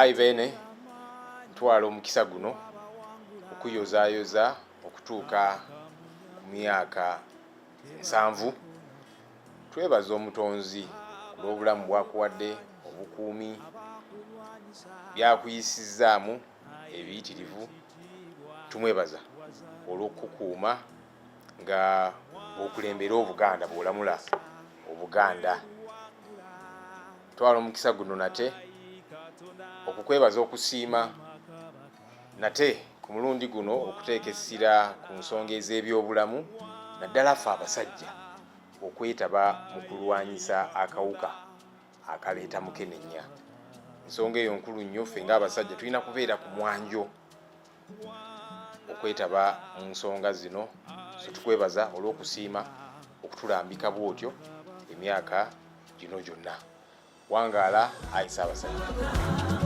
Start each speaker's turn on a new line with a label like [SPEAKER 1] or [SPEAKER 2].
[SPEAKER 1] Ayi Beene, ntwala omukisa guno okuyozaayoza okutuuka ku myaka 70. Twebaza Omutonzi ku lw'obulamu bw'akuwadde, obukuumi, by'akuyisizzaamu ebiyitirivu. Tumwebaza olw'okukukuuma nga bw'okulembera Obuganda, bw'olamula Obuganda. Twala omukisa guno nate okukwebaza okusiima nate ku mulundi guno okuteeka essira ku nsonga ez'ebyobulamu, naddala ffe abasajja okwetaba mu kulwanyisa akawuka akaleeta mukenenya. Ensonga eyo nkulu nnyo. Ffe ng'abasajja tulina kubeera ku mwanjo okwetaba mu nsonga zino. So tukwebaza olw'okusiima okutulambika bw'otyo emyaka gino gyonna. Wangaala, ayi Ssaabasajja.